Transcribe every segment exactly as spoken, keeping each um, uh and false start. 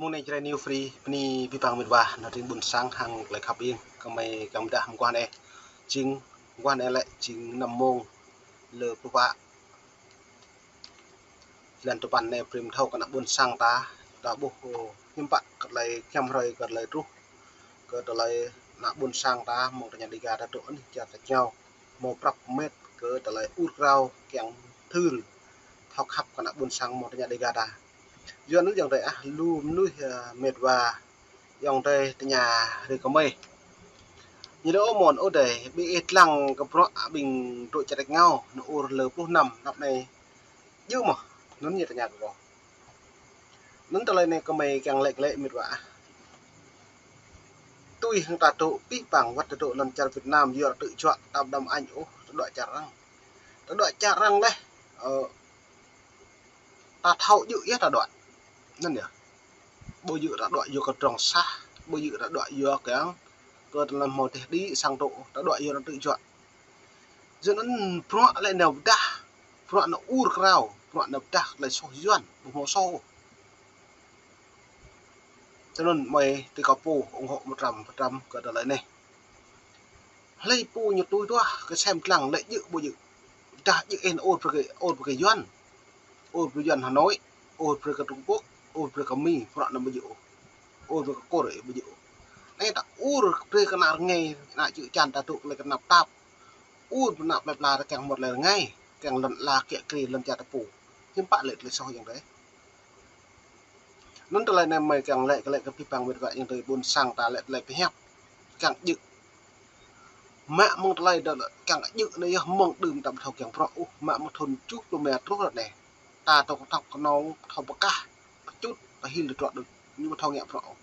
Mơ̆ng anai Jrai New Free, bơni abih bang met wa, nao tring ƀôn sang hăng tơlơi khăp ing, kơmơi kiăng pơdah mơguah anai. Jing mơguah anai lĕ, jing năm mông, lơ pluh pă. Blan tơpăn anai brơi mơ̆ thâo kơ ană ƀôn sang ta, ta ƀuh, ơ, hiư̆m pă kơ tơlơi kiăng hrơi kơ tơlơi truh, kơ tơlơi ană ƀôn sang ta mơ̆ng tơña Dega ta truh anih čar ta jơnum. Hmâo prăp met kơ tơlơi ur krao kiăng thâo, thâo khăp kơ ană ƀôn sang mơ̆ng tơña Dega ta. Yua anŭn ayŏng adơi ah, lu mơnuih, ơ, met wa ayŏng adơi tơña rĭ kơmơi. Ñu lĕ ơ mơ̆n ơ adơi, ƀing ih lăng kơ bruă ƀing dŏ čar ta jơnum, nao ur lơ pluh năm, anăp anai djơ̆ mơ̆? Anŭn ñu tơña kơ kâo. Anŭn tơlơi anai kơmơi kiăng laĭ glaĭ met wa ah. Tui hăng ta dŏ abih bang wơ̆t ta dŏ lŏn čar Việt Nam, yua ta tŭ juă, ta ƀu đăm añ ôh, ta dŏ čar arăng. Ta dŏ čar arăng leh, ơ, ta thâo djơ̆ yơh ta dŏ. Anŭn yơh. Ƀu djơ̆ ta dŏ yua kơ tơdrong sah, ƀu djơ̆ ta dŏ yua kơ, kơ tơlơi hmâo teh đĭ sang dŏ, ta dŏ yua ta tŭ juă. Yua anŭn bruă lĕ nao pơdah, bruă nao ur krao, bruă nao pơdah tơlơi soh Yuan, ƀu hmâo soh ôh. Tui anŭn mơi tui kâo pô ủng hộ mơtram mơtram kơ tơlơi anai. Hlơi pô ñu tui tuah kơ sem lăng lĕ djơ̆ ƀu djơ̆. Dah djơ̆ ih ur brơi kơ, ur brơi kơ Yuan. Ur brơi Yuan Hà Nội, ur brơi kơ Trung Quốc, ur brơi kơ Mi, bruă anŭn ƀu djơ̆ ôh. Ur brơi kơ Kur ƀu djơ̆ ôh. Anai ta ur brơi kơ ană rơngai, ană čư̆ čan ta dŏ tơlơi tơnap tap. Ur brơi ană plơi pla ta kiăng hmâo tơlơi rơngai, kiăng lŏn ala kiă kriê lŏn čar ta pô. Hiư̆m pă lĕ tơlơi soh ayŏng adơi. Anŭn tơlơi anai mơi kiăng laĭ, laĭ kơ abih bang met wa ayŏng adơi ƀôn sang ta lĕ tơlơi pơhiăp. Kiăng djơ̆. Mă mơ̆ng tơlơi dŏ lĕ kiăng djơ̆ anai yơh mơ̆ng đưm ta ƀu thâo kiăng bruă ôh, mă mơ̆ng thun tơjuh pluh rơma truh ră anai. Ta dŏ kơtŏk kơnong, thâo pơkah, pơčut, pơhil tơdruă đôč, ñu ƀu thâo ngă bruă ôh.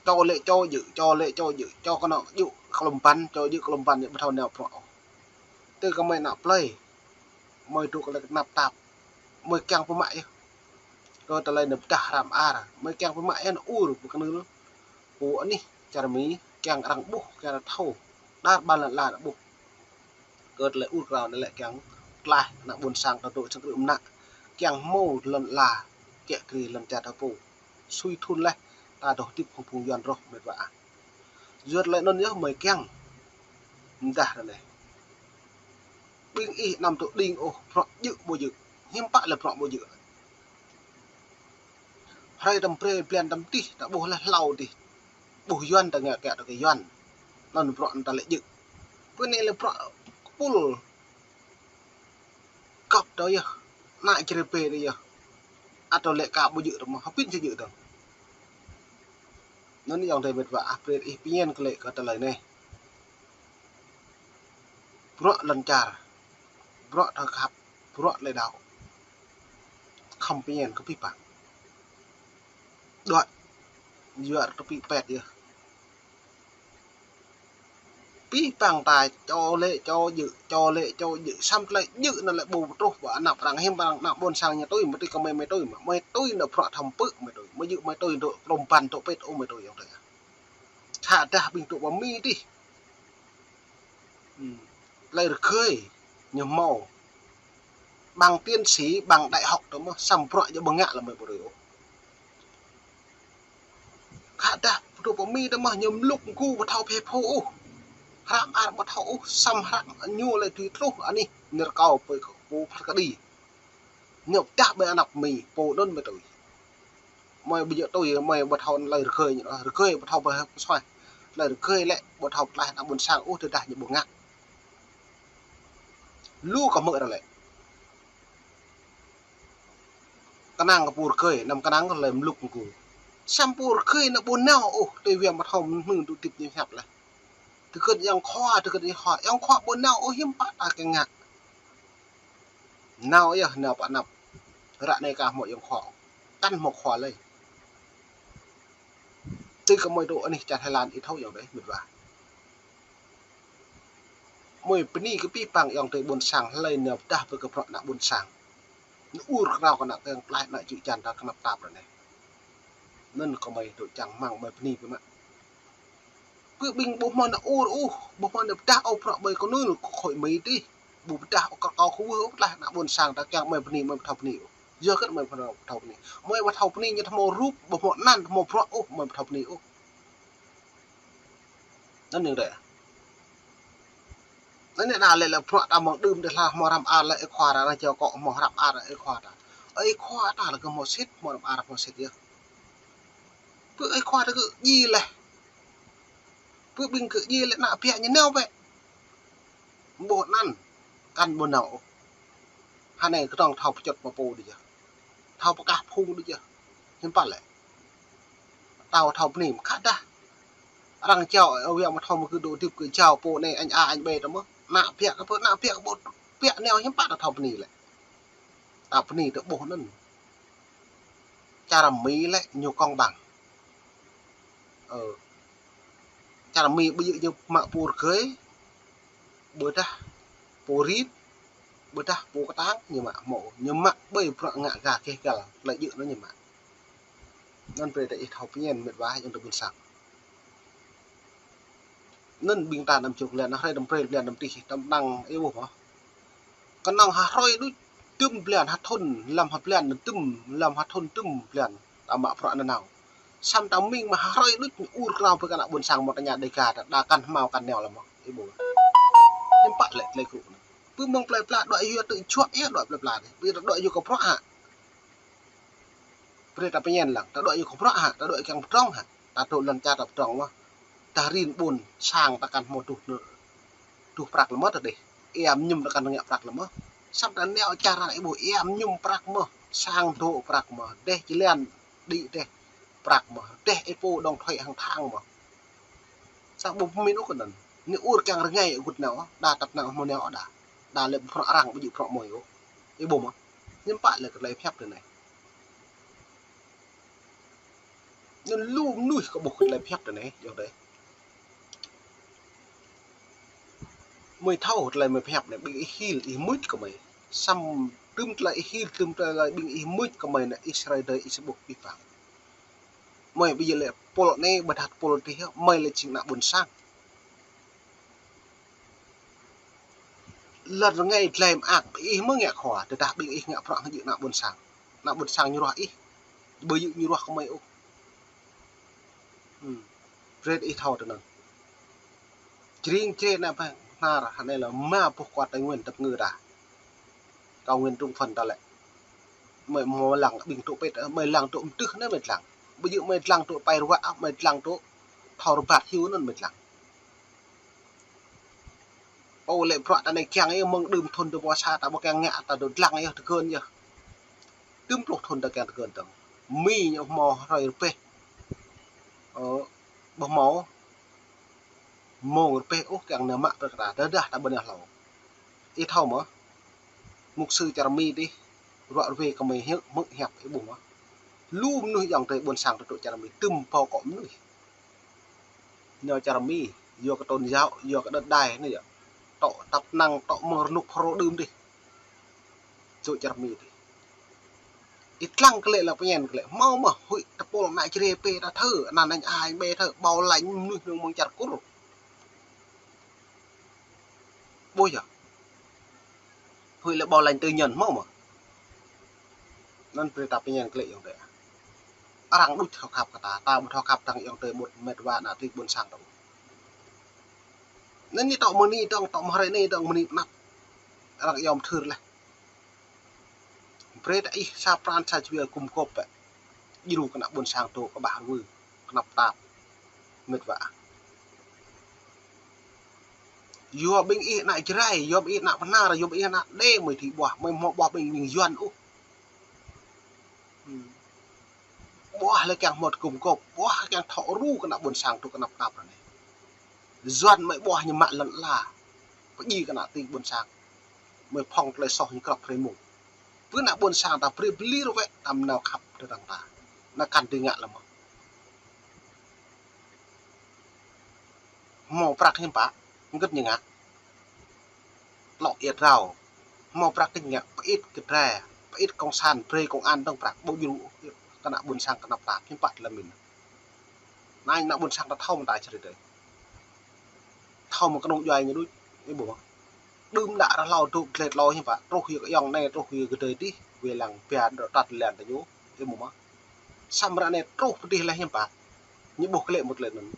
Čô lĕ čô djơ̆, čô lĕ čô djơ̆, čô kơnong djơ̆ kơlŭm păn, čô djơ̆ kơlŭm păn ñu ƀu thâo nao bruă ôh. Tui kơmơi ană plơi, mơi dŏ tơlơi tơnap tap, mơi kiăng pơmă yơh. Kơ tơlơi nao pơdah hră mơar, mơi kiăng pơmă yơh nao ur pơkơnưl pô anih čar Mi, kiăng arăng ƀuh, kiăng arăng thâo, dar ƀar lŏn ala arăng ƀuh. Kơ tơlơi ur krao anai lĕ kiăng tlaih ană ƀôn sang ta dŏ sang krư̆ mơnă, kiăng hmâo lŏn ala kiă kriê lŏn čar ta pô. Sui thun leh, ta dŏ hơdip hăng phung Yuan rŏh met wa ah. Yua tơlơi anŭn yơh mơi kiăng pơdah ră anai. Ƀing ih anăm dŏ đing ôh, bruă djơ̆ ƀu djơ̆. Hiư̆m pă lĕ bruă ƀu djơ̆. Hrơi tăm brơi blan tăm dih, ta ƀuh leh hlâo dih. Ƀuh Yuan ta ngă kiă ta kơ Yuan. Anŭn bruă anŭn ta lĕ djơ̆. Pơ anai lĕ bruă kơpul. Kăp ta yơh. Ană čơrê pê ta yơh. Ăt ta lĕ ka ƀu djơ̆ ta mơ̆, hơbĭn či djơ̆ dơ̆ng. Anŭn ayŏng adơi met wa ah, brơi ih pơñen glaĭ kơ tơlơi anai. Bruă lŏn čar, bruă thâo khăp, bruă tơlơi đaŏ. Khŏm pơñen kơ abih bang. Đuaĭ, yua rơtup pĭ pet yơh. Abih bang ta čô lĕ čô djơ̆, čô lĕ čô djơ̆, samơ̆ tơlơi djơ̆ anŭn lĕ ƀu truh ƀơi anăp arăng, hiư̆m pă arăng ană ƀôn sang ñu tui, mơi tui kơmơi mơi tui, mơi tui nao bruă thâo pơ̆ mơi tui, mơi djơ̆ mơi tui dŏ kơlŭm păn dŏ pet ôh mơi tui ayŏng adơi. Khă dah ƀing dŏ pơ Mi dih. Ư, tơlơi rơgơi ñu hmâo. Bằng tiến sĩ, bằng đại học ta mơ̆, samơ̆ bruă ñu ƀu ngă lăm mơi ƀu rơi ôh. Khă dah dŏ pơ Mi ta mơ̆ ñu mlŭk mgu ƀu thâo phe phu ôh. Hră mơar ƀu thâo ôh, samơ̆ hră ñu lĕ tui truh anih ñu rơkâo pơ pô phat kơđi. Ñu pơdah ƀơi anăp Mi, pô anŭn mơi tui. Mơi ƀu djơ̆ tui, mơi ƀu thâo tơlơi rơgơi ñu, rơgơi ƀu thâo pơsuaih. Tơlơi rơgơi lĕ ƀu thâo pơtlaih ană ƀôn sang ôh, tơdah ñu ƀu ngă. Lu kơ hmư̆ ră lĕ. Kơnang kơ pô rơgơi, anăm kơnang kơ tơlơi mlŭk mgu. Samơ̆ pô rơgơi anŭn ƀu nao ôh, tui viêm ƀu thâo mơ̆n hmư̆ dŏ hơdip ñu hiăp leh. Tơgơ̆t ayŏng khua, tơgơ̆t ayŏng khua, ayŏng khua ƀu nao ôh hiư̆m pă ta kiăng ngă. Nao yơh, nao pơ anăp. Ră anai ka hmâo ayŏng khua. Kăn hmâo khua lơi. Tui kơmơi dŏ anih čar Thái Lan ih thâo ayŏng adơi, met wa. Mơi bơni kơ abih bang ayŏng adơi ƀôn sang hlơi nao pơdah brơi kơ bruă ană ƀôn sang. Nao ur krao kơ ană kiăng tlaih ană čư̆ čan ta tơnap tap ră anai. Anŭn kơmơi dŏ čang rơmang mơi bơni biă mă. Pơ ƀing ƀu hmâo nao ur ôh, ƀu hmâo nao pơdah ôh bruă ƀơi kơnưl kơ khối Mi dih. Ƀu pơdah ôh kơ kâo kơ wơh ôh, tlaih ană ƀôn sang ta kiăng mơi bơni, mơi ƀu thâo bơni ôh. Yua kơ mơi ƀu thâo bơni. Mơi ƀu thâo bơni ñu thâo hmâo rup, ƀu hmâo anăn, hmâo bruă ôh, mơi ƀu thâo bơni ôh. Anŭn ñu đĕ. Anŭn ñu đa lĕ lĕ bruă ta mơ̆ng đưm đĕ hla hmâo hrăm ar lĕ ih khua ta, arăng čeo kŏ hmâo hrăm ar ih khua ta. Ih khua ta lĕ kơ hmâo sĭt, hmâo hrăm ar hmâo sĭt yơh. Pơ ih khua ta kơ djai lĕ. Pơ ƀing kơ djai lĕ ană ƀiă ñu nao bĕ. Ƀu anăn, kăn ƀu nao ôh. Hơnai kơtong thâo pơčŭt mă pô đôč yơh. Thâo pơkah phung đôč yơh. Hiư̆m pă lĕ. Thâo thâo bơni mă khă dah. Arăng čeo, ơ, wia mă thâo mă kơ dŏ hơdip kơ čeo pô anai anh A, anh B ta mơ̆. Ană ƀiă kơ pơ, ană ƀiă kơ ƀu, ƀiă nao hiư̆m pă ta thâo bơni lĕ. Ta bơni ta ƀuh anŭn. Čar Mi lĕ ñu công bằng. Ơ. Čar Mi ƀu djơ̆ ñu mă pô rơgơi, ƀôdah pô rit, ƀôdah pô kơtang, ñu mă hmâo, ñu mă ƀơi bruă ngă gah keh găl, tơlơi djơ̆ anŭn ñu mă. Anŭn brơi ta ih thâo pơñen mĕt wa ayŏng adơi ƀuôn sang. Anŭn ƀing ta anăm čŏk lĕ, anăm hrơi anăm brơi lĕ anăm tih, anăm năng ih ƀuh mơ̆. Kơnơ̆ng ha hrơi đôč, tơm blan ha thŭn, lăm ha blan tơm, lăm ha thŭn tơm blan, ta mă bruă nanao. Samơ̆ ta mĭn mă ha hrơi đôč ur krao pơ kơ ană ƀuôn sang mơ̆ ta ña Dega ta, đa kăn hmâo kăn nao lăm mơ̆, ih ƀuh. Hiư̆m pă lĕ tơlơi kru anŭn. Pơ mơ̆ng plơi pla đuaĭ yua tơ̆ čuă yơh đuaĭ plơi pla dih. Ƀing ta đuaĭ yua kơ bruă hă. Brơi ta pơñen lăng, ta đuaĭ yua kơ bruă hă, ta đuaĭ kiăng pơdrŏng hă, ta dŏ lŏn čar ta pơdrŏng mơ̆. Ta rin ƀôn sang ta kăn hmâo tuh, tuh prăk lăm mơ̆ ta dêh. Ia mơñum ta kăn ngă prăk lăm mơ̆. Samơ̆ ta nao čar arăng ih ƀuh ia mơñum prăk mơ̆, sang dŏ prăk mơ̆, dêh jơlan đĭ dêh prăk mơ̆, dêh ih pô đóng thuế hàng tháng mơ̆. Samơ̆ ƀu pơmĭn ôh kơ anŭn. Ñu ur kiăng rơngai gŭt nao, đa tăp năng hmâo nao đa. Đa lĕ bruă arăng ƀu djơ̆ bruă mơi ôh. Ih ƀuh mơ̆. Hiư̆m pă lĕ kơ tơlơi pơhiăp tơ anai. Anŭn lu mơnuih kơ ƀuh kơ tơlơi pơhiăp tơ anai, yơh dêh. Mơi thâo tơlơi mơi pơhiăp anai, ƀing ih hil, ih mưč kơ mơi. Samơ̆ tơm tơlơi ih hil, tơm tơlơi ƀing ih mưč kơ mơi anai, ih srơi dơi, ih sơƀŭk, ih păng. Mơi ƀu djơ̆ lĕ pôl anai, ƀôdah pôl adih, mơi lĕ jing ană ƀuôn sang. Lŏn rơngai dlai mơak, ih mơ̆ ngă khua, tơdah ƀing ih ngă bruă hăng djơ̆ ană ƀuôn sang. Ană ƀuôn sang ñu ruah ih, ƀu djơ̆ ñu ruah kơ mơi ôh. Hmm. Brơi ih thâo tơ anŭn. Jring jre ană ƀă hnar, hơnai lĕ mă boh kuat Tây Nguyên tơpă ngă ta. Cao Nguyên Trung Phần ta lĕ. Mơi hmâo lăng ƀing tŭ pĕt, mơi lăng tŭ mơdưh anai mơi lăng. Ƀu djơ̆ mơi lăng tŭ pai ruă, mơi lăng tŭ thâo rơbat hyu anŭn mơi lăng. Pô lĕ bruă ta anai kiăng yơh mơ̆ng đưm thŭn dua ƀuă sa ta ƀu kiăng ngă ta dŏ lăng yơh tơgơn yơh. Tơm pluh thŭn ta kiăng tơgơn dơ̆ng. Mi ñu hmâo hrơi rơbeh. Ơ, ƀu hmâo mông rơbeh ôh kiăng nao mă brơi kơ ta, tơdah ta ƀu nao hlâo. Ih thâo mơ̆, mục sư čar Mi dih, ruă rơwe kơ mơi hiư̆m, hmư̆ hiăp ih ƀuh mơ̆. Lu mơnuih ayŏng adơi ƀuôn sang tơdŏ čar Mi, tơm pô kŏ mơnuih. Nao čar Mi, yua kơ tôn giáo, yua kơ đất đai anai yơh. Tŏ tăp năng, tŏ mơ̆ng rơnŭk Phrô đưm dih. Dŏ čar Mi dih. Ih lăng kơ lĕ lăng pơñen kơ lĕ. Hmâo mơ̆ huĭ tơpul ană čre pê ta thơ, anăn anh A, anh B thơ, bảo lãnh mơnuih nŏng mơ̆ng čar Kur. Ƀuh yơh. Huĭ lĕ bảo lãnh tư nhân hmâo mơ̆. Anŭn brơi ta pơñen kơ lĕ ayŏng adơi. Arăng đôč thâo khăp kơ ta, ta ƀu thâo khăp tơ̆ng ayŏng adơi ƀuôn met wa ană tring ƀuôn sang ta. Anŭn ñu tŏ mơ̆ng anai dơ̆ng, tŏ mơ̆ng hrơi anai dơ̆ng mơ̆ng anai pơ anăp. Arăng yom thưr laih. Brơi ta ih sa pran sa jua gum gôp bĕ. Djru kơ ană ƀuôn sang tŏ kơƀah rơwư, kơnăp tap. Met wa. Yua ƀing ih ană Jrai, yua ƀing ih ană Bahnar, yua ƀing ih ană Đê mơi či ƀuah, mơi hmâo ƀuah ƀing, ƀing Yuan ôh. Hmm. Ƀuah lĕ kiăng hmâo tơgum gôp, ƀuah kiăng thŏ rơwư kơ ană ƀuôn sang tŏ kơnăp tap ră anai. Yuan mơi ƀuah ñu mă lŏn ala. Pơdjai kơ ană tring ƀuôn sang. Mơi phŏng tơlơi soh ñu krăp hrơi mông. Pơ ană ƀuôn sang ta brơi pơlir wĕ ta mơnao khăp tơdang ta. Ană kăn dưi ngă lăm mơ̆. Hmâo prăk hiư̆m pă, hơget ñu ngă. Tlŏ ia drao. Hmâo prăk hơget ñu ngă, pơit kơ dra, pơit kông san, brơi kông an dơ̆ng prăk, ƀu djru kơ ană ƀuôn sang kơnăp tap, hiư̆m pă tơlơi mĭn. Anai ană ƀuôn sang ta thâo mơ̆ ta čơrơi dơi. Thâo mơ̆ kơnung djuai ñu đôč, ih ƀuh mơ̆. Đưm đă rơhlâo dŏ glai tlâo hiư̆m pă, truh yua kơ ayŏng anai, truh yua kơ adơi dih. wai lăng, pia dŏ tăt lĕ tơ ñu, ih mơ̆ mă. Samơ̆ ră anai truh pơ dih leh hiư̆m pă. Ñu ƀuh klĕ mŭt lĕ anŭn.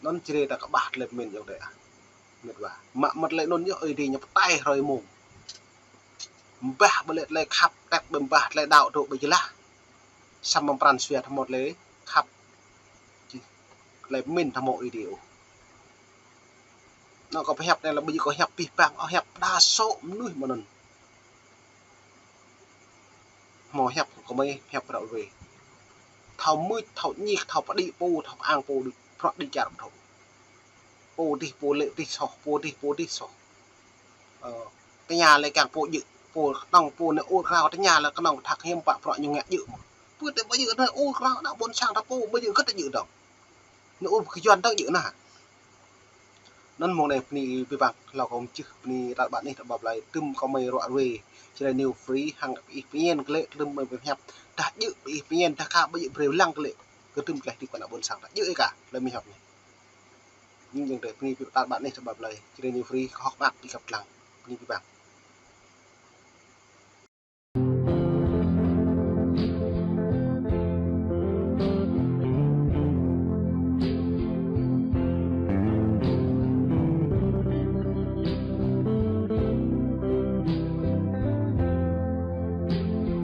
Anŭn čơrê ta kơƀah tơlơi pơmĭn yŏng tĕ ah. Mĕt wa. Mă mŭt lĕ anŭn yơh, Ơi Adai ñu pơtai hrơi mông. Mbah ƀơi lĕ tơlơi khăp, tĕt ƀơi mbah tơlơi đaŏ dŏ ƀơi jơlah. Samơ̆ pran jua tơmŏt lĕ khăp. Čih. Tơlơi pơmĭn tơmŏ Ơi Adai ôh. Anŭn kâo pơhiăp anai lĕ ƀơi kâo hiăp abih bang, ơ hiăp đa số mơnuih mơ̆n anŭn. Hmâo hiăp kơ mơi hiăp ră ruai. Thâo mưč, thâo ñik, thâo pơđĭ pô, thâo pơang pô, đĭ, prŏ đĭ čar pơthâo. Pô dih, pô lĕ dih soh, pô dih, pô dih soh. Ơ, tơña lĕ kiăng pô djơ̆, pô kơnơ̆ng pô anai ur krao tơña lĕ kơnơ̆ng thâo hiư̆m pă prŏ ñu ngă djơ̆ mơ̆. Pô tĕ ƀu djơ̆ anai ur krao ană ƀôn sang ta pô ƀu djơ̆ kơ ta djơ̆ dong. Anai ur kơ Yuan ta djơ̆ anai. Anŭn mông anai bơni abih bang, hlâo kâo mơčih bơni tar ƀar anih tar ƀar plơi, tơm kâo mơi ră ruai, Jrai New Free, hăng ih pơñen klĕ, tơm mơi pơhiăp, dah djơ̆ ih pơñen, dah ka ƀu djơ̆ brơi lăng klĕ, kơ tơm klĕ dih kơ ană ƀôn sang ta djơ̆ ih ka, tơlơi mơi hiăp anai. Anŭn yơh tơlơi bơni tar ƀar anih tar ƀar plơi, Jrai New Free, kơ hŏk mơak ih kăp lăng, bơni abih bang.